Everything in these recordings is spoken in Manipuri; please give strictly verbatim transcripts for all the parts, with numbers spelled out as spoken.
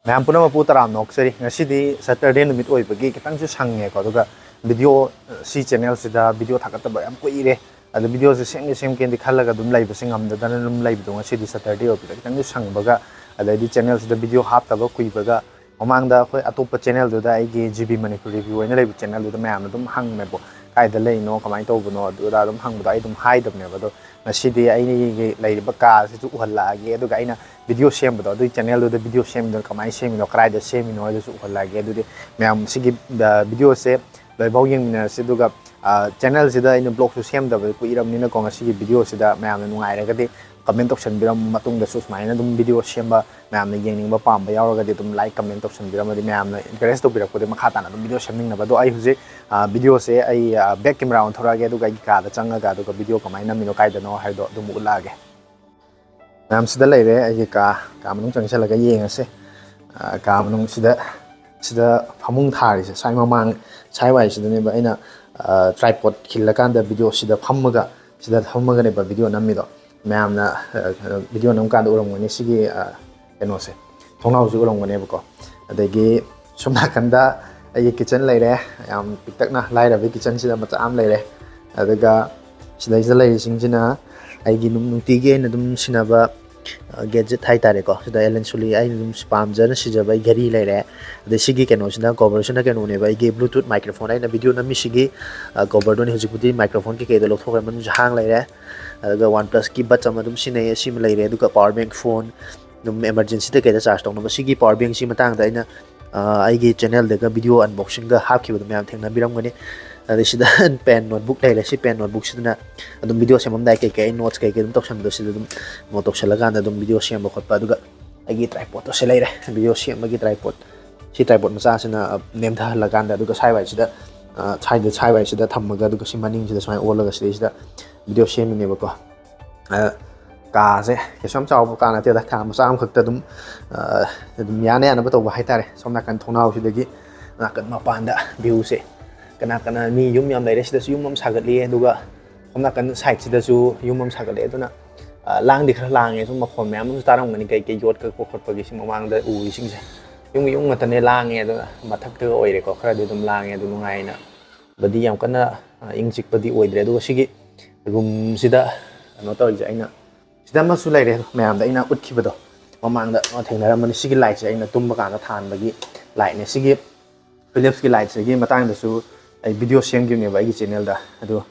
ꯃꯌꯥꯝ ꯄꯨꯝꯅꯃꯛꯄꯨ ꯇꯔꯥꯝꯅ ꯑꯣꯛꯆꯔꯤ꯫ ꯉꯁꯤꯗꯤ Saturday ꯅꯨꯃꯤꯠ ꯑꯣꯏꯕꯒꯤ ꯈꯤꯇꯪꯁꯨ ꯁꯪꯉꯦꯀꯣ, ꯑꯗꯨꯒ video, ꯁꯤ channelꯁꯤꯗ video ꯊꯥꯒꯠꯇꯕ ꯌꯥꯝ ꯀꯨꯏꯔꯦ꯫ ꯑꯗꯣ videoꯁꯦ ꯁꯦꯝꯒꯦ ꯁꯦꯝꯒꯦꯗꯤ ꯈꯜꯂꯒ ꯑꯗꯨꯝ ꯂꯩꯕꯁꯦ ꯉꯝꯗꯗꯅ ꯑꯗꯨꯝ ꯂꯩꯕꯗꯣ, ꯉꯁꯤꯗꯤ Saturday ꯑꯣꯏꯕꯗ ꯈꯤꯇꯪꯁꯨ ꯁꯪꯕꯒ, ꯑꯗꯩꯗꯤ channelꯁꯤꯗ video ꯍꯥꯞꯇꯕ ꯀꯨꯏꯕꯒ, ꯃꯃꯥꯡꯗ ꯑꯩꯈꯣꯏ ꯑꯇꯣꯞꯄ channelꯗꯨꯗ, ꯑꯩꯒꯤ G B Manipur Review ꯍꯥꯏꯅ ꯂꯩꯕ channelꯗꯨꯗ ꯃꯌꯥꯝꯅ ꯑꯗꯨꯝ ꯍꯪꯉꯦꯕ, "ꯀꯥꯏꯗ ꯂꯩꯔꯤꯅꯣ, ꯀꯃꯥꯏꯅ ꯇꯧꯕꯅꯣ?" ꯑꯗꯨ ꯑꯗꯥ ꯑꯗꯨꯝ ꯍꯪꯕꯗꯣ ꯑꯩ ꯑꯗꯨꯝ ꯍꯥꯏꯗꯕꯅꯦꯕ꯫ ꯑꯗꯣ ꯉꯁꯤꯗꯤ ꯑꯩꯒꯤ ꯂꯩꯔꯤꯕ ꯀꯥꯁꯤꯁꯨ ꯎꯍꯜꯂꯛꯑꯒꯦ, ꯑꯗꯨꯒ ꯑꯩꯅ video ꯁꯦꯝꯕꯗꯣ, ꯑꯗꯨꯒꯤ channelꯗꯨꯗ video ꯁꯦꯝꯃꯤꯗꯣ ꯀꯃꯥꯏꯅ ꯁꯦꯝꯃꯤꯅꯣ, ꯀꯗꯥꯏꯗ ꯁꯦꯝꯃꯤꯅꯣ ꯍꯥꯏꯗꯨꯁꯨ ꯎꯍꯜꯂꯛꯑꯒꯦ꯫ ꯑꯗꯨꯗꯤ ꯃꯌꯥꯝ ꯁꯤꯒꯤ, ꯑ, videoꯁꯦ ꯂꯣꯏꯐꯥꯎ ꯌꯦꯡꯃꯤꯟꯅꯔꯁꯤ꯫ ꯑꯗꯨꯒ, ꯑ, channelꯁꯤꯗ ꯑꯩꯅ vlogꯁꯨ ꯁꯦꯝꯗꯕ ꯀꯨꯏꯔꯕꯅꯤꯅꯀꯣ, ꯉꯁꯤꯒꯤ videoꯁꯤꯗ ꯃꯌꯥꯝꯅ ꯅꯨꯡꯉꯥꯏꯔꯒꯗꯤ comment ꯇꯧꯁꯟꯕꯤꯔꯝꯃꯣ꯫ ꯃꯇꯨꯡꯗꯁꯨ ꯁꯨꯃꯥꯏꯅ ꯑꯗꯨꯝ video ꯁꯦꯝꯕ, ꯃꯌꯥꯝꯅ ꯌꯦꯡꯅꯤꯡꯕ ꯄꯥꯝꯕ ꯌꯥꯎꯔꯒꯗꯤ ꯑꯗꯨꯝ like, comment ꯇꯧꯁꯟꯕꯤꯔꯝꯃꯗꯤ, ꯃꯌꯥꯝꯅ encourage ꯇꯧꯕꯤꯔꯛꯄꯗꯤ ꯃꯈꯥ ꯇꯥꯅ ꯑꯗꯨꯝ video ꯁꯦꯝꯅꯤꯡꯅꯕ꯫ ꯑꯗꯣ ꯑꯩ ꯍꯧꯖꯤꯛ, ꯑ, videoꯁꯦ ꯑꯩ, ꯑ, back camera ꯑꯣꯟꯊꯣꯔꯛꯑꯒꯦ, ꯑꯗꯨꯒ ꯑꯩꯒꯤ ꯀꯥꯗ ꯆꯪꯉꯒ, ꯑꯗꯨꯒ video ꯀꯃꯥꯏꯅ ꯅꯝꯃꯤꯅꯣ, ꯀꯥꯏꯗꯅꯣ ꯍꯥꯏꯕꯗꯣ ꯑꯗꯨꯝ ꯎꯠꯂꯛꯑꯒꯦ꯫ ꯃꯌꯥꯝ, ꯁꯤꯗ ꯂꯩꯔꯦ ꯑꯩꯒꯤ ꯀꯥ꯫ ꯀꯥ ꯃꯅꯨꯡ ꯆꯪꯁꯜꯂꯒ ꯌꯦꯡꯉꯁꯦ꯫ ꯑ, ꯀꯥ ꯃꯅꯨꯡꯁꯤꯗ, ꯁꯤꯗ ꯐꯃꯨꯡ ꯊꯥꯔꯤꯁꯦ, ꯁ꯭ꯋꯥꯏ ꯃꯃꯥꯡ, ꯁ꯭ꯋꯥꯏ ꯋꯥꯏꯁꯤꯗꯅꯦꯕ ꯑꯩꯅ, ꯑ, tripod ꯈꯤꯜꯂꯀꯥꯟꯗ videoꯁꯤꯗ ꯐꯝꯃꯒ, ꯁꯤꯗ ꯐꯝꯃꯒꯅꯦꯕ video ꯅꯝꯃꯤꯗꯣ꯫ ꯃꯌꯥꯝꯅ, ꯑ, video ꯅꯝꯀꯥꯟꯗ ꯎꯔꯝꯒꯅꯤ ꯁꯤꯒꯤ, ꯑ, ꯀꯩꯅꯣꯁꯦ, ꯊꯣꯡꯅꯥꯎꯁꯦ ꯎꯔꯝꯒꯅꯦꯕꯀꯣ꯫ ꯑꯗꯒꯤ ꯁꯣꯝ ꯅꯥꯀꯟꯗ ꯑꯩꯒꯤ kitchen ꯂꯩꯔꯦ, ꯌꯥꯝ ꯄꯤꯛꯇꯛꯅ ꯂꯥꯏꯔꯕ kitchenꯁꯤꯗ ꯃꯆꯥ ꯑꯃ ꯂꯩꯔꯦ꯫ ꯑꯗꯨꯒ ꯁꯤꯗꯩꯁꯤꯗ ꯂꯩꯔꯤꯁꯤꯡꯁꯤꯅ ꯑꯩꯒꯤ ꯅꯨꯡ-, ꯅꯨꯡꯇꯤꯒꯤ ꯑꯩꯅ ꯑꯗꯨꯝ ꯁꯤꯟꯅꯕ, ꯑ, gadget ꯍꯥꯏꯇꯥꯔꯦꯀꯣ꯫ ꯁꯤꯗ Allen Solly ꯑꯩꯅ ꯑꯗꯨꯝ ꯄꯥꯝꯖꯅ ꯁꯤꯖꯕ ꯑꯩ ꯘꯔꯤ ꯂꯩꯔꯦ꯫ ꯑꯗꯩ ꯁꯤꯒꯤ ꯀꯩꯅꯣꯁꯤꯅ, coverꯁꯤꯅ ꯀꯩꯅꯣꯅꯦꯕ, ꯑꯩꯒꯤ Bluetooth microphone, ꯑꯩꯅ video ꯅꯝꯃꯤꯁꯤꯒꯤ, ꯑ, coverꯗꯨꯅꯤ꯫ ꯍꯧꯖꯤꯛꯄꯨꯗꯤ microphone ꯀꯩꯀꯩꯗꯣ ꯂꯧꯊꯣꯛꯈ꯭ꯔꯦ, ꯃꯅꯨꯡꯁꯦ ꯍꯥꯡ ꯂꯩꯔꯦ꯫ ꯑꯗꯨꯒ OnePlusꯀꯤ buds ꯑꯃ ꯑꯗꯨꯝ ꯁꯤꯖꯤꯟꯅꯩ, ꯑꯁꯤꯃ ꯂꯩꯔꯦ꯫ ꯑꯗꯨꯒ power bank, phone, ꯑꯗꯨꯝ emergencyꯗ ꯀꯩꯗ charge ꯇꯧꯅꯕ꯫ ꯁꯤꯒꯤ power bankꯁꯤ ꯃꯇꯥꯡꯗ ꯑꯩꯅ, ꯑ, ꯑꯩꯒꯤ channelꯗꯒ video unboxingꯒ ꯍꯥꯞꯈꯤꯕꯗꯣ ꯃꯌꯥꯝ ꯊꯦꯡꯅꯕꯤꯔꯝꯒꯅꯤ꯫ ꯑꯗꯩ ꯁꯤꯗ pen notebook ꯂꯩꯔꯦ꯫ ꯁꯤ pen notebookꯁꯤꯗꯅ ꯑꯗꯨꯝ video ꯁꯦꯝꯃꯝꯗꯥꯏ ꯀꯩꯀꯩ ꯑꯩ notes ꯀꯩꯀꯩ ꯑꯗꯨꯝ ꯇꯧꯁꯟꯕꯗꯣ, ꯁꯤꯗ ꯑꯗꯨꯝ note ꯇꯧꯁꯜꯂꯀꯥꯟꯗ ꯑꯗꯨꯝ video ꯁꯦꯝꯕ ꯈꯣꯠꯄ꯫ ꯑꯗꯨꯒ ꯑꯩꯒꯤ tripodꯇꯣ ꯁꯤ ꯂꯩꯔꯦ, video ꯁꯦꯝꯕꯒꯤ tripod꯫ ꯁꯤ tripod ꯃꯆꯥꯁꯤꯅ, ꯑ, ꯅꯦꯝꯊꯍꯜꯂꯀꯥꯟꯗ, ꯑꯗꯨꯒ ꯁ꯭ꯋꯥꯏꯋꯥꯏꯁꯤꯗ, ꯑ, ꯁ꯭ꯋꯥꯏꯗ, ꯁ꯭ꯋꯥꯏꯋꯥꯏꯁꯤꯗ ꯊꯝꯃꯒ, ꯑꯗꯨꯒ ꯁꯤ ꯃꯅꯤꯡꯁꯤꯗ ꯁꯨꯃꯥꯏꯅ ꯑꯣꯜꯂꯒ ꯁꯤꯗꯩꯁꯤꯗ video ꯁꯦꯝꯃꯤꯅꯦꯕꯀꯣ꯫ ꯑ, ꯀꯥꯁꯦ ꯀꯩꯁꯨ ꯌꯥꯝ ꯆꯥꯎꯕ ꯀꯥ ꯅꯠꯇꯦꯗ, ꯀꯥ ꯃꯆꯥ ꯑꯃꯈꯛꯇ ꯑꯗꯨꯝ, ꯑ, ꯑꯗꯨꯝ ꯌꯥꯅ ꯌꯥꯅꯕ ꯇꯧꯕ ꯍꯥꯏꯇꯥꯔꯦ꯫ ꯁꯣꯝ ꯅꯥꯀꯟ ꯊꯣꯡꯅꯥꯎꯁꯤꯗꯒꯤ ꯅꯥꯀꯟ ꯃꯄꯥꯟꯗ viewꯁꯦ, ꯀꯅꯥ ꯀꯅꯥ ꯃꯤ ꯌꯨꯝ ꯌꯥꯝ ꯂꯩꯔꯦ꯫ ꯁꯤꯗꯁꯨ ꯌꯨꯝ ꯑꯃ ꯁꯥꯒꯠꯂꯤ, ꯑꯗꯨꯒ ꯁꯣꯝ ꯅꯥꯀꯟ sideꯁꯤꯗꯁꯨ ꯌꯨꯝ ꯑꯃ ꯁꯥꯒꯠꯂꯤ꯫ ꯑꯗꯨꯅ, ꯑ, ꯂꯥꯡꯗꯤ ꯈꯔ ꯂꯥꯡꯉꯦ, ꯁꯨꯝ ꯃꯈꯣꯟ ꯃꯌꯥꯝ ꯑꯃꯁꯨ ꯇꯥꯔꯝꯒꯅꯤ, ꯀꯩ ꯀꯩ ꯌꯣꯠ ꯀꯛꯄ ꯈꯣꯠꯄꯒꯤ꯫ ꯁꯤ ꯃꯃꯥꯡꯗ ꯎꯔꯤꯁꯤꯡꯁꯦ ꯌꯨꯝꯒꯤ ꯌꯨꯝ ꯉꯥꯛꯇꯅꯦ, ꯂꯥꯡꯉꯦ꯫ ꯑꯗꯨꯅ ꯃꯊꯛꯇꯒ ꯑꯣꯏꯔꯦꯀꯣ, ꯈꯔꯗꯤ ꯑꯗꯨꯝ ꯂꯥꯡꯉꯦ꯫ ꯑꯗꯨ ꯅꯨꯡꯉꯥꯏꯅ ꯕꯗꯤ ꯌꯥꯝ ꯀꯟꯅ, ꯑ, ꯏꯪ ꯆꯤꯛꯄꯗꯤ ꯑꯣꯏꯗ꯭ꯔꯦ꯫ ꯑꯗꯨꯒ ꯁꯤꯒꯤ ꯔꯨꯝꯁꯤꯗ ꯀꯩꯅꯣ ꯇꯧꯔꯤꯁꯦ, ꯑꯩꯅ ꯁꯤꯗ ꯑꯃꯁꯨ ꯂꯩꯔꯦ, ꯃꯌꯥꯝꯗ ꯑꯩꯅ ꯎꯠꯈꯤꯕꯗꯣ, ꯃꯃꯥꯡꯗ ꯊꯦꯡꯅꯔꯝꯕꯅꯤ꯫ ꯁꯤꯒꯤ ꯂꯥꯏꯠꯁꯦ ꯑꯩꯅ ꯇꯨꯝꯕ ꯀꯥꯟꯗ ꯊꯥꯟꯕꯒꯤ ꯂꯥꯏꯠꯅꯦ꯫ ꯁꯤꯒꯤ ꯐꯤꯂꯤꯞꯁꯀꯤ ꯂꯥꯏꯠꯁꯤꯒꯤ ꯃꯇꯥꯡꯗꯁꯨ ꯑꯩ ꯚꯤꯗꯤꯑꯣ ꯁꯦꯝꯈꯤꯕꯅꯦꯕ ꯑꯩꯒꯤ ꯆꯦꯅꯦꯜꯗ꯫ ꯑꯗꯣ,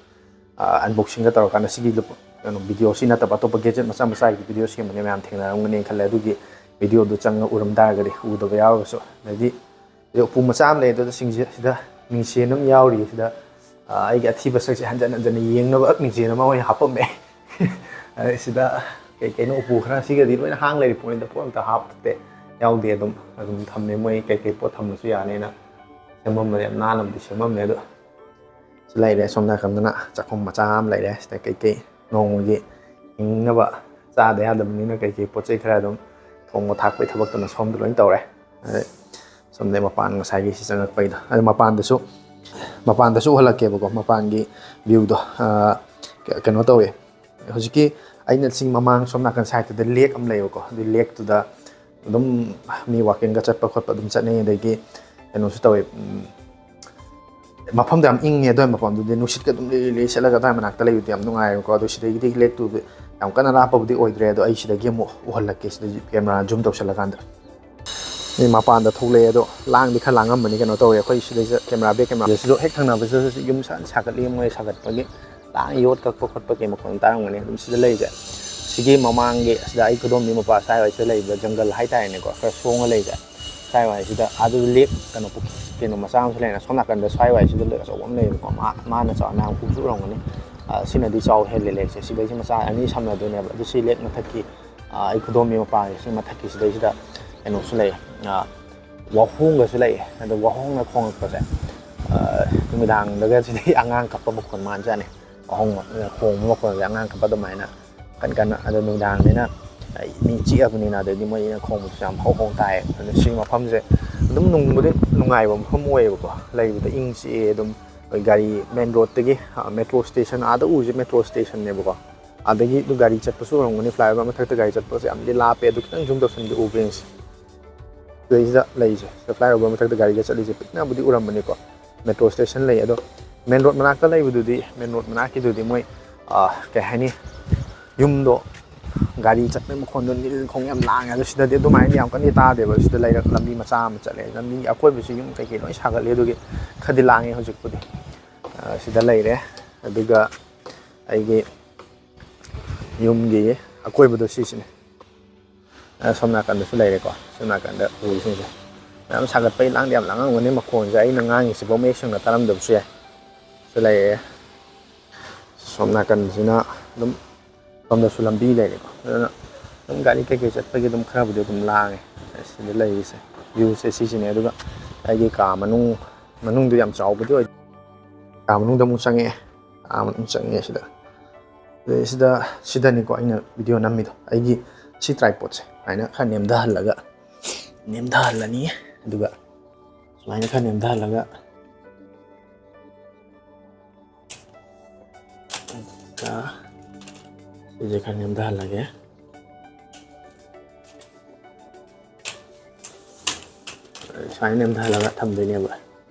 ꯑ, ꯑꯟꯕꯣꯛꯁꯤꯡꯒ ꯇꯧꯔꯀꯥꯟꯗ ꯁꯤꯒꯤ ꯂꯨꯄꯥ, ꯀꯩꯅꯣ, ꯚꯤꯗꯤꯑꯣꯁꯤ ꯅꯠꯇꯕ ꯑꯇꯣꯞꯄ ꯒꯦꯖꯦꯠ ꯃꯆꯥ ꯃꯆꯥꯒꯤ ꯚꯤꯗꯤꯑꯣ ꯁꯦꯝꯕꯅꯦ, ꯃꯌꯥꯝ ꯊꯦꯡꯅꯔꯝꯒꯅꯤ ꯈꯜꯂꯦ꯫ ꯑꯗꯨꯒꯤ ꯚꯤꯗꯤꯑꯣꯗꯨ ꯆꯪꯉ ꯎꯔꯝ ꯇꯥꯔꯒꯗꯤ, ꯎꯗꯕ ꯌꯥꯎꯔꯒꯁꯨ꯫ ꯑꯗꯩꯗꯤ ꯑꯗꯩ ꯎꯄꯨ ꯃꯆꯥ ꯑꯃ ꯂꯩ, ꯑꯗꯨꯗ ꯁꯤꯡꯁꯦ, ꯁꯤꯗ ꯃꯤꯡꯁꯦꯟ ꯑꯃ ꯌꯥꯎꯔꯤ꯫ ꯁꯤꯗ, ꯑ, ꯑꯩꯒꯤ ꯑꯊꯤꯕ ꯁꯛꯁꯦ ꯍꯟꯖꯟ ꯍꯟꯖꯟꯅ ꯌꯦꯡꯅꯕ ꯃꯤꯡꯁꯦꯟ ꯑꯃ ꯑꯣꯏꯅ ꯍꯥꯞꯄꯝꯃꯦ꯫ ꯑꯗꯩ ꯁꯤꯗ ꯀꯩ ꯀꯩꯅꯣ ꯎꯄꯨ ꯈꯔ, ꯁꯤꯒꯗꯤ ꯂꯣꯏꯅ ꯍꯥꯡ ꯂꯩꯔꯤ ꯄꯣꯠꯅꯤꯗ, ꯄꯣꯠ ꯑꯝꯇ ꯍꯥꯞꯇꯦ, ꯌꯥꯎꯗꯦ꯫ ꯑꯗꯨꯝ, ꯑꯗꯨꯝ ꯊꯝꯃꯦ, ꯃꯣꯏ ꯀꯩ ꯀꯩ ꯄꯣꯠ ꯊꯝꯃꯁꯨ ꯌꯥꯅꯦꯅ ꯁꯦꯝꯃꯝꯕꯅꯦ, ꯌꯥꯝ ꯅꯥꯟꯅꯕꯨꯗꯤ ꯁꯦꯝꯃꯝꯃꯦ꯫ ꯑꯗꯣ ꯁꯤ ꯂꯩꯔꯦ, ꯁꯣꯝ ꯅꯥꯀꯟꯗꯅ ꯆꯥꯛꯈꯨꯝ ꯃꯆꯥ ꯑꯃ ꯂꯩꯔꯦ꯫ ꯁꯤꯗ ꯀꯩ ꯀꯩ ꯅꯣꯡꯃꯒꯤ ꯍꯤꯡꯅꯕ ꯆꯥꯗ ꯌꯥꯗꯕꯅꯤꯅ ꯀꯩ ꯀꯩ ꯄꯣꯠ ꯆꯩ ꯈꯔ ꯑꯗꯨꯝ ꯊꯣꯡꯕ ꯊꯥꯛꯄꯒꯤ ꯊꯕꯛꯇꯨꯅ ꯁꯣꯝꯗ ꯂꯣꯏ ꯇꯧꯔꯦ꯫ ꯑꯗꯩ ꯁꯣꯝꯗꯩ ꯃꯄꯥꯟ ꯉꯁꯥꯏꯒꯤ ꯁꯤ ꯆꯪꯉꯛꯄꯩꯗꯣ꯫ ꯑꯗꯩ ꯃꯄꯥꯟꯗꯁꯨ, ꯃꯄꯥꯟꯗꯁꯨ ꯎꯍꯜꯂꯛꯀꯦꯕꯀꯣ, ꯃꯄꯥꯟꯒꯤ ꯚ꯭ꯌꯨꯗꯣ꯫ ꯑ, ꯀ-, ꯀꯩꯅꯣ ꯇꯧꯋꯦ꯫ ꯍꯧꯖꯤꯛꯀꯤ ꯑꯩꯅ ꯁꯤ ꯃꯃꯥꯡ ꯁꯣꯝ ꯅꯥꯀꯟ ꯁꯥꯏꯠꯇꯨꯗ ꯂꯦꯛ ꯑꯃ ꯂꯩꯌꯦꯕꯀꯣ꯫ ꯑꯗꯨ ꯂꯦꯛꯇꯨꯗ ꯑꯗꯨꯝ ꯃꯤ ꯋꯥꯀꯤꯡꯒ ꯆꯠꯄ ꯈꯣꯠꯄ ꯑꯗꯨꯝ ꯆꯠꯅꯩ꯫ ꯑꯗꯒꯤ ꯀꯩꯅꯣꯁꯨ ꯇꯧꯋꯦ, ꯎꯝ, ꯃꯐꯝꯗꯣ ꯌꯥꯝ ꯏꯪꯉꯦ꯫ ꯑꯗꯨꯋꯥꯏ ꯃꯐꯝꯗꯨꯗꯤ ꯅꯨꯡꯁꯤꯠꯀ ꯑꯗꯨꯝ ꯂꯤꯔꯤ ꯂꯤꯔꯤ ꯁꯤꯠꯂꯒ ꯑꯗꯨꯋꯥꯏ ꯃꯅꯥꯛꯇ ꯂꯩꯕꯗꯤ ꯌꯥꯝ ꯅꯨꯡꯉꯥꯏꯌꯦꯕꯀꯣ꯫ ꯑꯗꯣ ꯁꯤꯗꯒꯤꯗꯤ ꯂꯦꯛꯇꯨ ꯌꯥꯝ ꯀꯟꯅ ꯂꯥꯞꯄꯕꯨꯗꯤ ꯑꯣꯏꯗ꯭ꯔꯦ꯫ ꯑꯗꯣ ꯑꯩ ꯁꯤꯗꯒꯤ ꯑꯃꯨꯛ ꯎꯍꯜꯂꯛꯀꯦ, ꯁꯤꯗ camera zoom ꯇꯧꯁꯜꯂꯀꯥꯟꯗ꯫ ꯑꯩ ꯃꯄꯥꯟꯗ ꯊꯣꯛꯂꯛꯑꯦ꯫ ꯑꯗꯣ ꯂꯥꯡꯗꯤ ꯈꯔ ꯂꯥꯡꯉꯝꯕꯅꯤ꯫ ꯀꯩꯅꯣ ꯇꯧꯋꯦ, ꯑꯩꯈꯣꯏ ꯁꯤꯗꯩꯁꯤꯗ camera, back camera ꯁꯤꯁꯨ ꯍꯦꯛ ꯊꯪꯅꯕꯁꯤꯗꯁꯨ ꯌꯨꯝ ꯁꯥ-, ꯁꯥꯒꯠꯂꯤ, ꯃꯣꯏ ꯁꯥꯒꯠꯄꯒꯤ ꯂꯥꯡ, ꯌꯣꯠ ꯀꯛꯄ ꯈꯣꯠꯄꯒꯤ ꯃꯈꯣꯟ ꯇꯥꯔꯝꯒꯅꯤ꯫ ꯑꯗꯨꯝ ꯁꯤꯗ ꯂꯩꯁꯦ, ꯁꯤꯒꯤ ꯃꯃꯥꯡꯒꯤ, ꯑꯁꯤꯗ ꯑꯩ ꯈꯨꯗꯣꯝꯕꯤ ꯃꯄꯥ ꯁ꯭ꯋꯥꯏꯋꯥꯏꯁꯤꯗ ꯂꯩꯕ ꯖꯪꯒꯜ ꯍꯥꯏꯇꯥꯔꯦꯅꯦꯀꯣ, ꯈꯔ ꯁꯣꯡꯉ ꯂꯩꯁꯦ, ꯁ꯭ꯋꯥꯏꯋꯥꯏꯁꯤꯗ, ꯑꯗꯨ ꯂꯦꯛ, ꯀꯩꯅꯣ, ꯄꯨꯈ꯭ꯔꯤ, ꯀꯩꯅꯣ ꯃꯆꯥ ꯑꯃꯁꯨ ꯂꯩꯅ, ꯁꯣꯝ ꯅꯥꯀꯟꯗ ꯁ꯭ꯋꯥꯏꯋꯥꯏꯁꯤꯗ ꯂꯦꯛ ꯑꯆꯧꯕ ꯑꯃ ꯂꯩꯌꯦꯕꯀꯣ꯫ ꯃꯥ-, ꯃꯥꯅ ꯆꯥꯎ-, ꯃꯌꯥꯝ ꯎꯕꯁꯨ ꯎꯔꯝꯒꯅꯤ꯫ ꯑ, ꯁꯤꯅꯗꯤ ꯆꯥꯎ ꯍꯦꯜꯂꯦ ꯂꯦꯛꯁꯦ꯫ ꯁꯤꯗꯩꯁꯤ ꯃꯆꯥ ꯑꯅꯤ ꯁꯝꯅꯗꯣꯏꯅꯦꯕ꯫ ꯑꯗꯨ ꯁꯤ ꯂꯦꯛ ꯃꯊꯛꯀꯤ, ꯑ, ꯑꯩ ꯈꯨꯗꯣꯝꯕꯤ ꯃꯄꯥꯒꯤ ꯁꯤ ꯃꯊꯛꯀꯤꯁꯤꯗꯩꯁꯤꯗ ꯀꯩꯅꯣꯁꯨ ꯂꯩ, ꯑ, ꯋꯥꯍꯣꯡꯒꯁꯨ ꯂꯩ꯫ ꯑꯗꯣ ꯋꯥꯍꯣꯡꯅ ꯈꯣꯡꯉꯛꯄꯁꯦ, ꯑ, ꯅꯨꯃꯤꯗꯥꯡꯗꯒ ꯁꯤꯗꯩ ꯑꯉꯥꯡ ꯀꯞꯄ ꯃꯈꯣꯟ ꯃꯥꯟꯖꯥꯠꯅꯤ꯫ ꯋꯥꯍꯣꯡ ꯈꯣꯡꯕ ꯃꯈꯣꯟꯁꯦ ꯑꯉꯥꯡ ꯀꯞꯄ ꯑꯗꯨꯃꯥꯏꯅ ꯀꯟ ꯀꯟꯅ꯫ ꯑꯗꯣ ꯅꯨꯃꯤꯗꯥꯡꯅꯤꯅ ꯑꯩ ꯃꯤ ꯆꯤꯛꯑꯕꯅꯤꯅ, ꯑꯗꯩꯗꯤ ꯃꯣꯏꯅ ꯈꯣꯡꯕꯗꯨꯁꯨ ꯌꯥꯝ ꯍꯧ ꯍꯧ ꯇꯥꯏ꯫ ꯑꯗꯣ ꯁꯤ ꯃꯐꯝꯁꯦ ꯑꯗꯨꯝ ꯅꯨꯡꯕꯨꯗꯤ ꯅꯨꯡꯉꯥꯏꯕ ꯃꯐꯝ ꯑꯣꯏꯌꯦꯕꯀꯣ, ꯂꯩꯕꯗ ꯏꯪ ꯆꯤꯛꯑꯦ꯫ ꯑꯗꯨꯝ ꯑꯩꯈꯣꯏ ꯒꯥꯔꯤ main road ꯇꯒꯤ, ꯑ, metro station, ꯑꯥꯗ ꯎꯔꯤꯁꯦ metro station ꯅꯦꯕꯀꯣ꯫ ꯑꯗꯒꯤ ꯑꯗꯨ ꯒꯥꯔꯤ ꯆꯠꯄꯁꯨ ꯎꯔꯝꯒꯅꯤ, flyover ꯃꯊꯛꯇ ꯒꯥꯔꯤ ꯆꯠꯄꯁꯦ ꯌꯥꯝꯗꯤ ꯂꯥꯞꯄꯦ꯫ ꯑꯗꯨ ꯈꯤꯇꯪ zoom ꯇꯧꯁꯟꯒꯦ, ꯎꯕ꯭ꯔꯥ ꯌꯦꯡꯁꯤ꯫ ꯁꯤꯗꯩꯁꯤꯗ ꯂꯩꯔꯤꯁꯦ, ꯁꯤꯗ flyover ꯃꯊꯛꯇ ꯒꯥꯔꯤꯒ ꯆꯠꯂꯤꯁꯦ ꯄꯤꯛꯅꯕꯨꯗꯤ ꯎꯔꯝꯕꯅꯤꯀꯣ, metro station ꯂꯩ꯫ ꯑꯗꯣ main road ꯃꯅꯥꯛꯇ ꯂꯩꯕꯗꯨꯗꯤ, main road ꯃꯅꯥꯛꯀꯤꯗꯨꯗꯤ ꯃꯣꯏ, ꯑ, ꯀꯩ ꯍꯥꯏꯅꯤ, ꯌꯨꯝꯗꯣ ꯒꯥꯔꯤ ꯆꯠꯄꯒꯤ ꯃꯈꯣꯟꯗꯣ ꯅꯤꯜ ꯈꯣꯡ ꯌꯥꯝ ꯂꯥꯡꯉꯦ꯫ ꯑꯗꯣ ꯁꯤꯗꯗꯤ ꯑꯗꯨꯃꯥꯏꯅ ꯌꯥꯝ ꯀꯟꯅ ꯇꯥꯗꯦꯕ꯫ ꯁꯤꯗ ꯂꯩꯔꯛ ꯂꯝꯕꯤ ꯃꯆꯥ ꯑꯃ ꯆꯠꯂꯦ, ꯂꯝꯕꯤ ꯑꯀꯣꯏꯕꯁꯤ ꯌꯨꯝ ꯀꯩꯀꯩ ꯂꯣꯏ ꯁꯥꯒꯠꯂꯤ, ꯑꯗꯨꯒꯤ ꯈꯔꯗꯤ ꯂꯥꯡꯉꯦ ꯍꯧꯖꯤꯛꯄꯨꯗꯤ꯫ ꯑ, ꯁꯤꯗ ꯂꯩꯔꯦ꯫ ꯑꯗꯨꯒ ꯑꯩꯒꯤ ꯌꯨꯝꯒꯤ ꯑꯀꯣꯏꯕꯗꯣ ꯁꯤꯁꯤꯅꯦ꯫ ꯑ, ꯁꯣꯝ ꯅꯥꯀꯟꯗꯁꯨ ꯂꯩꯔꯦꯀꯣ꯫ ꯁꯣꯝ ꯅꯥꯀꯟꯗ ꯎꯁꯤꯡꯁꯦ ꯃꯌꯥꯝ ꯁꯥꯒꯠꯄꯩ ꯂꯥꯡꯗꯤ ꯌꯥꯝ ꯂꯥꯡꯉꯝꯒꯅꯤ꯫ ꯃꯈꯣꯟꯁꯦ ꯑꯩꯅ ꯉꯥꯡꯉꯤꯁꯤꯐꯥꯎ ꯃꯌꯦꯛ ꯁꯦꯡꯅ ꯇꯥꯔꯝꯗꯕꯁꯨ ꯌꯥꯏ꯫ ꯁꯤ ꯂꯩꯔꯦ꯫ ꯁꯣꯝ ꯅꯥꯀꯟꯁꯤꯅ ꯑꯗꯨꯝ ꯁꯣꯝꯗꯁꯨ ꯂꯝꯕꯤ ꯂꯩꯔꯦꯀꯣ꯫ ꯑꯗꯨꯅ ꯑꯗꯨꯝ ꯒꯥꯔꯤ ꯀꯩꯀꯩ ꯆꯠꯄꯒꯤ ꯑꯗꯨꯝ ꯈꯔꯕꯨꯗꯤ ꯑꯗꯨꯝ ꯂꯥꯡꯉꯦ꯫ ꯁꯤꯗ ꯂꯩꯔꯤꯁꯦ, viewꯁꯦ ꯁꯤꯁꯤꯅꯦ꯫ ꯑꯗꯨꯒ ꯑꯩꯒꯤ ꯀꯥ ꯃꯅꯨꯡ, ꯃꯅꯨꯡꯗꯣ ꯌꯥꯝ ꯆꯥꯎꯕꯗꯤ ꯑꯣꯏꯗꯦ꯫ ꯀꯥ ꯃꯅꯨꯡꯗ ꯑꯃꯨꯛ ꯆꯪꯉꯛꯑꯦ꯫ ꯀꯥ ꯃꯅꯨꯡ ꯆꯪꯉꯛꯑꯦ ꯁꯤꯗ꯫ ꯑꯗꯩ ꯁꯤꯗ, ꯁꯤꯗꯅꯤꯀꯣ ꯑꯩꯅ video ꯅꯝꯃꯤꯗꯣ꯫ ꯑꯩꯒꯤ ꯁꯤ tripodꯁꯦ ꯁꯨꯃꯥꯏꯅ ꯈꯔ ꯅꯦꯝꯊꯍꯜꯂꯒ, ꯅꯦꯝꯊꯍꯜꯂꯅꯤ꯫ ꯑꯗꯨꯒ ꯁꯨꯃꯥꯏꯅ ꯈꯔ ꯅꯦꯝꯊꯍꯜꯂꯒ, ꯑꯗꯨꯒ ꯁꯤꯁꯦ ꯈꯔ ꯅꯦꯝꯊꯍꯜꯂꯒꯦ꯫ ꯁꯨꯃꯥꯏꯅ ꯅꯦꯝꯊꯍꯜꯂꯒ ꯊꯝꯗꯣꯏꯅꯦꯕ꯫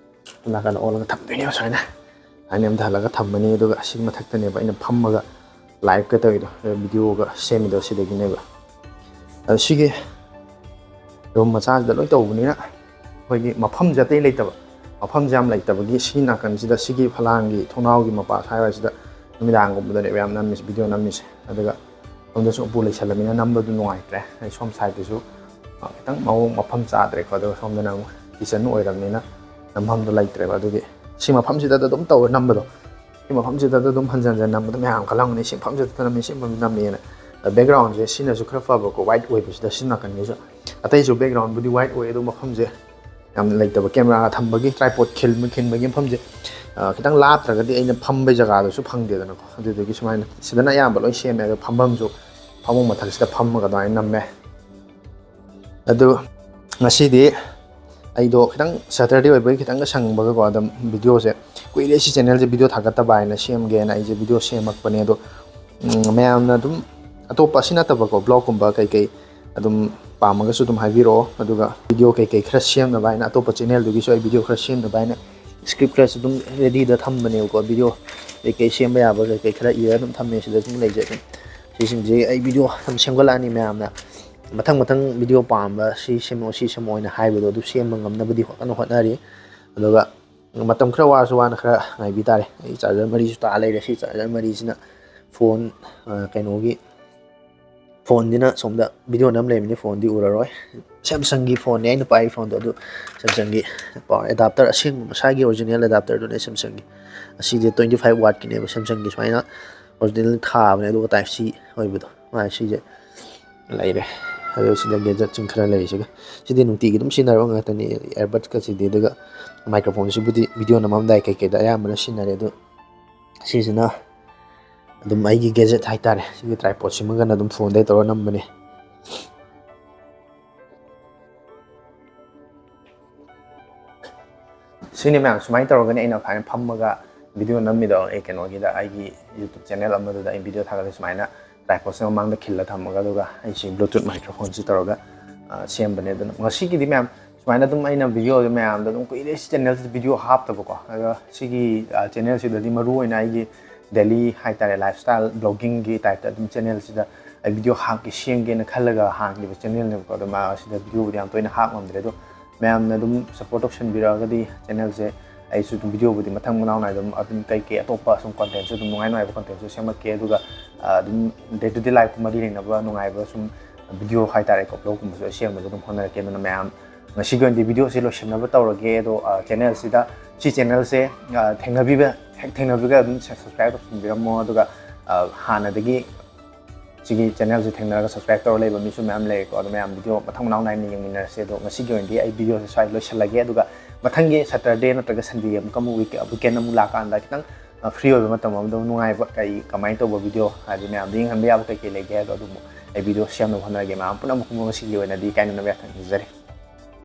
ꯁꯣꯝ ꯅꯥꯀꯟꯗ ꯑꯣꯜꯂꯒ ꯊꯝꯗꯣꯏꯅꯦꯕ ꯁꯨꯃꯥꯏꯅ꯫ ꯁꯨꯃꯥꯏꯅ ꯅꯦꯝꯊꯍꯜꯂꯒ ꯊꯝꯃꯅꯤ꯫ ꯑꯗꯨꯒ ꯑꯁꯤꯒꯤ ꯃꯊꯛꯇꯅꯦꯕ ꯑꯩꯅ ꯐꯝꯃꯒ liveꯀ ꯇꯧꯔꯤꯗꯣ, videoꯒ ꯁꯦꯝꯃꯤꯗꯣ ꯁꯤꯗꯒꯤꯅꯦꯕ꯫ ꯑꯗꯣ ꯁꯤꯒꯤ room ꯃꯆꯥꯁꯤꯗ ꯂꯣꯏ ꯇꯧꯕꯅꯤꯅ ꯑꯩꯈꯣꯏꯒꯤ ꯃꯐꯝꯁꯦ ꯑꯇꯩ ꯂꯩꯇꯕ, ꯃꯐꯝꯁꯦ ꯌꯥꯝ ꯂꯩꯇꯕꯒꯤ ꯁꯤ ꯅꯥꯀꯟꯁꯤꯗ, ꯁꯤꯒꯤ ꯐꯂꯥꯡꯒꯤ ꯊꯣꯡꯅꯥꯎꯒꯤ ꯃꯄꯥ ꯁ꯭ꯋꯥꯏꯋꯥꯏꯁꯤꯗ ꯅꯨꯃꯤꯗꯥꯡꯒꯨꯝꯕꯗꯅꯦꯕ ꯌꯥꯝ ꯅꯝꯃꯤꯁꯦ, video ꯅꯝꯃꯤꯁꯦ꯫ ꯑꯗꯨꯒ ꯁꯣꯝꯗꯁꯨ ꯎꯄꯨ ꯂꯩꯁꯜꯂꯃꯤꯅ ꯅꯝꯕꯗꯨ ꯅꯨꯡꯉꯥꯏꯇ꯭ꯔꯦ꯫ ꯑꯩ ꯁꯣꯝ sideꯇꯁꯨ, ꯑ, ꯈꯤꯇꯪ ꯃꯑꯣꯡ ꯃꯐꯝ ꯆꯥꯗ꯭ꯔꯦꯀꯣ꯫ ꯑꯗꯨꯒ ꯁꯣꯝꯗꯅ ꯑꯃꯨꯛ kitchen ꯑꯣꯏꯔꯕꯅꯤꯅ ꯅꯝꯐꯝꯗꯣ ꯂꯩꯇ꯭ꯔꯦꯕ꯫ ꯑꯗꯨꯒꯤ ꯁꯤ ꯃꯐꯝꯁꯤꯗ ꯑꯗꯨꯝ ꯇꯧꯔ ꯅꯝꯕꯗꯣ, ꯁꯤ ꯃꯐꯝꯁꯤꯗ ꯑꯗꯨꯝ ꯍꯟꯖꯟ ꯍꯟꯖꯟ ꯅꯝꯕꯗꯣ ꯃꯌꯥꯝ ꯈꯜꯂꯝꯒꯅꯤ, "ꯁꯤ ꯃꯐꯝꯁꯤꯗ ꯅꯝꯃꯤ, ꯁꯤ ꯃꯐꯝꯁꯤꯗ ꯅꯝꯃꯤꯅ"꯫ ꯑ, backgroundꯁꯦ ꯁꯤꯅꯁꯨ ꯈꯔ ꯐꯕꯀꯣ, white ꯑꯣꯏꯕꯁꯤꯗ꯫ ꯁꯤ ꯅꯥꯀꯟꯒꯤꯁꯨ, ꯑꯇꯩꯁꯨ backgroundꯕꯨꯗꯤ white ꯑꯣꯏ, ꯑꯗꯣ ꯃꯐꯝꯁꯦ ꯌꯥꯝ ꯂꯩꯇꯕ, camera ꯊꯝꯕꯒꯤ, tripod ꯈꯤꯟꯕ-, ꯈꯤꯟꯕꯒꯤ ꯃꯐꯝꯁꯦ, ꯑ, ꯈꯤꯇꯪ ꯂꯥꯞꯇ꯭ꯔꯒꯗꯤ ꯑꯩꯅ ꯐꯝꯕꯩ ꯖꯒꯥꯗꯨꯁꯨ ꯐꯪꯗꯦꯗꯅꯀꯣ꯫ ꯑꯗꯨꯗꯨꯒꯤ ꯁꯨꯃꯥꯏꯅ ꯁꯤꯗꯅ ꯑꯌꯥꯝꯕ ꯂꯣꯏ ꯁꯦꯝꯃꯦ꯫ ꯑꯗꯣ ꯐꯝꯐꯝꯁꯨ ꯐꯃꯨꯡ ꯃꯊꯛꯁꯤꯗ ꯐꯝꯃꯒ ꯑꯗꯨꯃꯥꯏꯅ ꯅꯝꯃꯦ꯫ ꯑꯗꯨ ꯉꯁꯤꯗꯤ ꯑꯩꯗꯣ ꯈꯤꯇꯪ Saturday ꯑꯣꯏꯕꯒꯤ ꯈꯤꯇꯪꯒ ꯁꯪꯕꯒꯀꯣ, ꯑꯗꯨꯝ videoꯁꯦ ꯀꯨꯏꯔꯦ ꯁꯤ channelꯁꯦ video ꯊꯥꯒꯠꯇꯕ ꯍꯥꯏꯅ ꯁꯦꯝꯒꯦꯅ ꯑꯩꯁꯦ video ꯁꯦꯝꯃꯛꯄꯅꯦ꯫ ꯑꯗꯣ ꯎꯝ, ꯃꯌꯥꯝꯅ ꯑꯗꯨꯝ ꯑꯇꯣꯞꯄ ꯑꯁꯤ ꯅꯠꯇꯕꯀꯣ, ꯕ꯭ꯂꯣꯒꯀꯨꯝꯕ ꯀꯩꯀꯩ ꯑꯗꯨꯝ ꯄꯥꯝꯃꯒꯁꯨ ꯑꯗꯨꯝ ꯍꯥꯏꯕꯤꯔꯛꯑꯣ꯫ ꯑꯗꯨꯒ ꯚꯤꯗꯤꯑꯣ ꯀꯩꯀꯩ ꯈꯔ ꯁꯦꯝꯅꯕ ꯍꯥꯏꯅ, ꯑꯇꯣꯞꯄ ꯆꯦꯅꯦꯜꯗꯨꯒꯤꯁꯨ ꯑꯩ ꯚꯤꯗꯤꯑꯣ ꯈꯔ ꯁꯦꯝꯅꯕ ꯍꯥꯏꯅ ꯁ꯭ꯀ꯭ꯔꯤꯞ ꯈꯔꯁꯨ ꯑꯗꯨꯝ ꯔꯦꯗꯤꯗ ꯊꯝꯕꯅꯦꯕꯀꯣ꯫ ꯚꯤꯗꯤꯑꯣ ꯀꯩꯀꯩ ꯁꯦꯝꯕ ꯌꯥꯕ ꯀꯩꯀꯩ ꯈꯔ ꯏꯔꯒ ꯑꯗꯨꯝ ꯊꯝꯃꯦ꯫ ꯁꯤꯗ ꯑꯗꯨꯝ ꯂꯩꯖꯩ꯫ ꯑꯗꯨꯝ ꯁꯤꯁꯤꯡꯁꯦ ꯑꯩ ꯚꯤꯗꯤꯑꯣ ꯑꯗꯨꯝ ꯁꯦꯝꯒꯠꯂꯛꯑꯅꯤ꯫ ꯃꯌꯥꯝꯅ ꯃꯊꯪ ꯃꯊꯪ ꯚꯤꯗꯤꯑꯣ ꯄꯥꯝꯕ, ꯁꯤ ꯁꯦꯝꯃꯛꯑꯣ, ꯁꯤ ꯁꯦꯝꯃꯛꯑꯣ ꯍꯥꯏꯅ ꯍꯥꯏꯕꯗꯣ ꯑꯗꯨ ꯁꯦꯝꯕ ꯉꯝꯅꯕꯗꯤ ꯀꯟꯅ ꯍꯣꯠꯅꯔꯤ꯫ ꯑꯗꯨꯒ ꯃꯇꯝ ꯈꯔ ꯋꯥꯔꯁꯨ ꯋꯥꯅ ꯈꯔ ꯉꯥꯏꯕꯤ ꯇꯥꯔꯦ꯫ ꯑꯩ ꯆꯥꯔꯖꯔ ꯃꯔꯤꯁꯨ ꯇꯥ ꯂꯩꯔꯦ꯫ ꯁꯤ ꯆꯥꯔꯖꯔ ꯃꯔꯤꯁꯤꯅ ꯐꯣꯟ, ꯑ, ꯀꯩꯅꯣꯒꯤ ꯐꯣꯟꯁꯤꯅ ꯁꯣꯝꯗ ꯚꯤꯗꯤꯑꯣ ꯅꯝ ꯂꯩꯕꯅꯤ, ꯐꯣꯟꯗꯤ ꯎꯔꯔꯣꯏ꯫ ꯁꯦꯝꯁꯪꯒꯤ ꯐꯣꯟꯅꯦ ꯑꯩꯅ ꯄꯥꯏꯔꯤ ꯐꯣꯟꯗꯣ, ꯑꯗꯨ ꯁꯦꯝꯁꯪꯒꯤ ꯄꯥꯋꯔ ꯑꯦꯗꯥꯞꯇꯔ ꯑꯁꯦꯡꯕ ꯃꯁꯥꯒꯤ ꯑꯣꯔꯤꯖꯤꯅꯦꯜ ꯑꯦꯗꯥꯞꯇꯔꯗꯨꯅꯦ ꯁꯦꯝꯁꯪꯒꯤ꯫ ꯑꯁꯤꯁꯦ twenty five wattꯀꯤꯅꯦꯕ, ꯁꯦꯝꯁꯪꯒꯤ ꯁꯨꯃꯥꯏꯅ ꯑꯣꯔꯤꯖꯤꯅꯦꯜ ꯊꯥꯕꯅꯦ, ꯑꯗꯨꯒ Type C ꯑꯣꯏꯕꯗꯣ꯫ ꯃꯥ ꯁꯤꯁꯦ ꯂꯩꯔꯦ꯫ ꯑꯗꯣ ꯁꯤꯗ ꯒꯦꯖꯦꯠꯁꯤꯡ ꯈꯔ ꯂꯩꯔꯤꯁꯤꯒ, ꯁꯤꯗꯤ ꯅꯨꯡꯇꯤꯒꯤ ꯑꯗꯨꯝ ꯁꯤꯖꯤꯟꯅꯕ ꯉꯥꯛꯇꯅꯤ, ꯑꯦꯌꯔꯕꯠꯀꯁꯤꯗꯤ꯫ ꯑꯗꯨꯒ ꯃꯥꯏꯀ꯭ꯔꯣꯐꯣꯟꯁꯤꯕꯨꯗꯤ ꯚꯤꯗꯤꯑꯣ ꯅꯝꯃꯝꯗꯥꯏ ꯀꯩꯀꯩꯗ ꯑꯌꯥꯝꯕꯅ ꯁꯤꯖꯤꯟꯅꯔꯦ꯫ ꯑꯗꯣ ꯁꯤꯁꯤꯅ ꯑꯗꯨꯝ ꯑꯩꯒꯤ ꯒꯦꯖꯦꯠ ꯍꯥꯏꯇꯥꯔꯦ꯫ ꯁꯤꯒꯤ ꯇ꯭ꯔꯥꯏꯄꯣꯠꯁꯤꯃꯒꯅ ꯑꯗꯨꯝ ꯐꯣꯟꯗꯩ ꯇꯧꯔ ꯅꯝꯕꯅꯦ꯫ ꯁꯤꯅꯤ ꯃꯌꯥꯝ, ꯁꯨꯃꯥꯏꯅ ꯇꯧꯔꯒꯅꯤ ꯑꯩꯅ ꯐꯖꯅ ꯐꯝꯃꯒ ꯚꯤꯗꯤꯑꯣ ꯅꯝꯃꯤꯗꯣ꯫ ꯑꯩ ꯀꯩꯅꯣꯒꯤꯗ, ꯑꯩꯒꯤ YouTube ꯆꯦꯅꯦꯜ ꯑꯃꯗꯨꯗ ꯑꯩ ꯚꯤꯗꯤꯑꯣ ꯊꯥꯒꯠꯂꯦ꯫ ꯁꯨꯃꯥꯏꯅ ꯇ꯭ꯔꯥꯏꯄꯣꯠꯁꯦ ꯃꯃꯥꯡꯗ ꯈꯤꯜꯂ ꯊꯝꯃꯒ, ꯑꯗꯨꯒ ꯑꯩꯁꯤ Bluetooth ꯃꯥꯏꯀ꯭ꯔꯣꯐꯣꯟꯁꯤ ꯇꯧꯔꯒ, ꯑ, ꯁꯦꯝꯕꯅꯦ꯫ ꯑꯗꯨꯅ ꯉꯁꯤꯒꯤꯗꯤ ꯃꯌꯥꯝ ꯁꯨꯃꯥꯏꯅ ꯑꯗꯨꯝ ꯑꯩꯅ ꯚꯤꯗꯤꯑꯣꯁꯦ, ꯃꯌꯥꯝꯗ ꯑꯗꯨꯝ ꯀꯨꯏꯔꯦ ꯁꯤ ꯆꯦꯅꯦꯜꯁꯤꯗ ꯚꯤꯗꯤꯑꯣ ꯍꯥꯞꯇꯕꯀꯣ꯫ ꯑꯗꯣ ꯁꯤꯒꯤ, ꯑ, ꯆꯦꯅꯦꯜꯁꯤꯗꯗꯤ ꯃꯔꯨ ꯑꯣꯏꯅ ꯑꯩꯒꯤ ꯗꯦꯂꯤ ꯍꯥꯏꯇꯥꯔꯦ, ꯂꯥꯏꯐꯁ꯭ꯇꯥꯏꯜ ꯕ꯭ꯂꯣꯒꯤꯡꯒꯤ ꯇꯥꯏꯞꯇ ꯑꯗꯨꯝ ꯆꯦꯅꯦꯜꯁꯤꯗ ꯑꯩ ꯚꯤꯗꯤꯑꯣ ꯍꯥꯞꯀꯦ, ꯁꯦꯝꯒꯦꯅ ꯈꯜꯂꯒ ꯍꯥꯡꯈꯤꯕ ꯆꯦꯅꯦꯜꯅꯦꯕꯀꯣ꯫ ꯑꯗꯣ ꯃꯥ ꯑꯁꯤꯗ ꯚꯤꯗꯤꯑꯣꯕꯨꯗꯤ ꯌꯥꯝ ꯇꯣꯏꯅ ꯍꯥꯞ ꯉꯝꯗ꯭ꯔꯦ꯫ ꯑꯗꯣ ꯃꯌꯥꯝꯅ ꯑꯗꯨꯝ ꯁꯞꯄꯣꯔꯠ ꯇꯧꯁꯟꯕꯤꯔꯛꯑꯒꯗꯤ ꯆꯦꯅꯦꯜꯁꯦ ꯑꯩꯁꯨ ꯑꯗꯨꯝ ꯚꯤꯗꯤꯑꯣꯕꯨꯗꯤ ꯃꯊꯪ ꯃꯅꯥꯎ ꯅꯥꯏ ꯑꯗꯨꯝ, ꯑꯗꯨꯝ ꯀꯩꯀꯩ ꯑꯇꯣꯞꯄ ꯁꯨꯝ ꯀꯣꯟꯇꯦꯟꯁꯨ ꯑꯗꯨꯝ ꯅꯨꯡꯉꯥꯏ ꯅꯨꯡꯉꯥꯏꯕ ꯀꯣꯟꯇꯦꯟꯁꯨ ꯁꯦꯝꯃꯛꯀꯦ꯫ ꯑꯗꯨꯒ, ꯑ, ꯑꯗꯨꯝ day to day lifeꯀ ꯃꯔꯤ ꯂꯩꯅꯕ ꯅꯨꯡꯉꯥꯏꯕ ꯁꯨꯝ ꯚꯤꯗꯤꯑꯣ ꯍꯥꯏꯇꯥꯔꯦꯀꯣ, ꯕ꯭ꯂꯣꯒꯀꯨꯝꯕꯁꯨ ꯑꯩ ꯁꯦꯝꯅꯕ ꯑꯗꯨꯝ ꯍꯣꯠꯅꯔꯛꯀꯦ꯫ ꯑꯗꯨꯅ ꯃꯌꯥꯝ, ꯉꯁꯤꯒꯤ ꯑꯣꯏꯅꯗꯤ ꯚꯤꯗꯤꯑꯣꯁꯦ ꯂꯣꯏꯁꯤꯟꯅꯕ ꯇꯧꯔꯒꯦ꯫ ꯑꯗꯣ, ꯑ, ꯆꯦꯅꯦꯜꯁꯤꯗ, ꯁꯤ ꯆꯦꯅꯦꯜꯁꯦ, ꯑ, ꯊꯦꯡꯅꯕꯤꯕ, ꯍꯦꯛ ꯊꯦꯡꯅꯕꯤꯒ ꯑꯗꯨꯝ subscribe ꯇꯧꯁꯟꯕꯤꯔꯝꯃꯣ꯫ ꯑꯗꯨꯒ, ꯑ, ꯍꯥꯟꯅꯗꯒꯤ ꯁꯤꯒꯤ ꯆꯦꯅꯦꯜꯁꯦ ꯊꯦꯡꯅꯔꯒ subscribe ꯇꯧꯔ ꯂꯩꯕ ꯃꯤꯁꯨ ꯃꯌꯥꯝ ꯂꯩꯔꯦꯀꯣ꯫ ꯑꯗꯣ ꯃꯌꯥꯝ ꯚꯤꯗꯤꯑꯣ ꯃꯊꯪ ꯃꯅꯥꯎ ꯅꯥꯏꯅ ꯌꯦꯡꯃꯤꯟꯅꯔꯁꯦ꯫ ꯑꯗꯣ ꯉꯁꯤꯒꯤ ꯑꯣꯏꯅꯗꯤ ꯑꯩ ꯚꯤꯗꯤꯑꯣꯁꯦ ꯁ꯭ꯋꯥꯏꯗ ꯂꯣꯏꯁꯤꯜꯂꯒꯦ꯫ ꯑꯗꯨꯒ ꯃꯊꯪꯒꯤ Saturday ꯅꯠꯇ꯭ꯔꯒ Sunday ꯑꯃꯨꯛꯀ ꯑꯃꯨꯛ week-, weekend ꯑꯃꯨꯛ ꯂꯥꯛꯀꯥꯟꯗ ꯈꯤꯇꯪ, ꯑ, free ꯑꯣꯏꯕ ꯃꯇꯝ ꯑꯃꯗ ꯅꯨꯡꯉꯥꯏꯕ ꯀꯔꯤ, ꯀꯃꯥꯏꯅ ꯇꯧꯕ ꯚꯤꯗꯤꯑꯣ, ꯍꯥꯏꯗꯤ ꯃꯌꯥꯝꯗ ꯌꯦꯡꯍꯟꯕ ꯌꯥꯕ ꯀꯩ ꯀꯩ ꯂꯩꯒꯦ ꯍꯥꯏꯗꯣ ꯑꯗꯨꯝ ꯑꯩ ꯚꯤꯗꯤꯑꯣ ꯁꯦꯝꯅꯕ ꯍꯣꯠꯅꯔꯒꯦ꯫ ꯃꯌꯥꯝ ꯄꯨꯝꯅꯃꯛ ꯉꯁꯤꯒꯤ ꯑꯣꯏꯅꯗꯤ ꯀꯥꯏꯅꯅꯕ ꯌꯥꯊꯪ ꯅꯤꯖꯔꯤ꯫